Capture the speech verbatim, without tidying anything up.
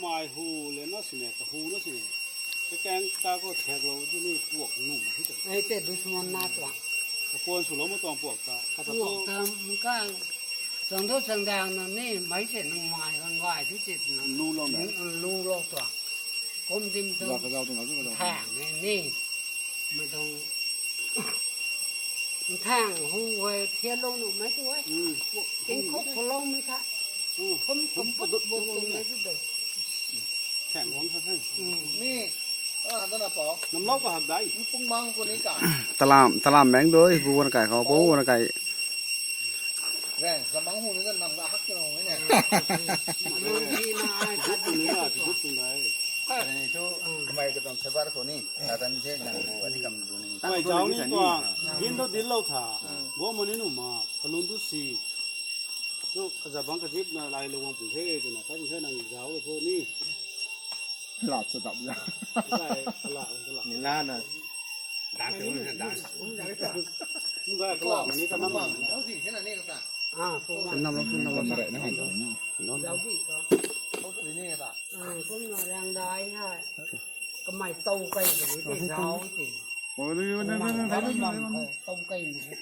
Mai hu le na sine, ta hu na sine. Kakang ta khou thek lou tu ni puak nu ma hi ta. Ai te dushman na tua. Kapuan swlou ma tuang puak ta. Kata tu. Puak ta mka. Chang do chang dang na ni, mai se nang mai kan gai tu che na. Lu lou na. Lu lou tua. Kum dim tu. Zau ka zau tu na, zau ka zau. Thang ni ni. Mai tuang. Thang hu hei thian lou nu mai tu ai. King khok khou lou mai kha. Kum kum put put tu mai tu dei. Thang wang kha thang. Ni, ah, dana pau. Nam lou ka hak dai. Pung mang ko ni ka. Talam, talam meng doi, bu wan kai khou, bu wan kai. Rang, zamang hu ni nam ka hak ki na hu ni. Ni na ai ka tu ni na, tu tu dai. Ni tu, mai ka tuang sabar ko ni, na tan se nang bu, ani kam du ni. Mai zau ni tuang, din tu din lou tha. Go mo ni nu ma, kalun tu si. Tu kazabang kazip na lai lou wang pun the, tu na, ta pun the nang zau lou tu ni. Lat sa dap ya. Zai, kala, kala. Ni la na. Dance, dance. Mung ga kala, ni ka nam. Zau di se na ni ka ta. Ah, kum nam lou, kum nam lou. Zau di ka. Kum na rang dai ha. Kamei tou kai ni te zau te. Kum nam tou kai ni te.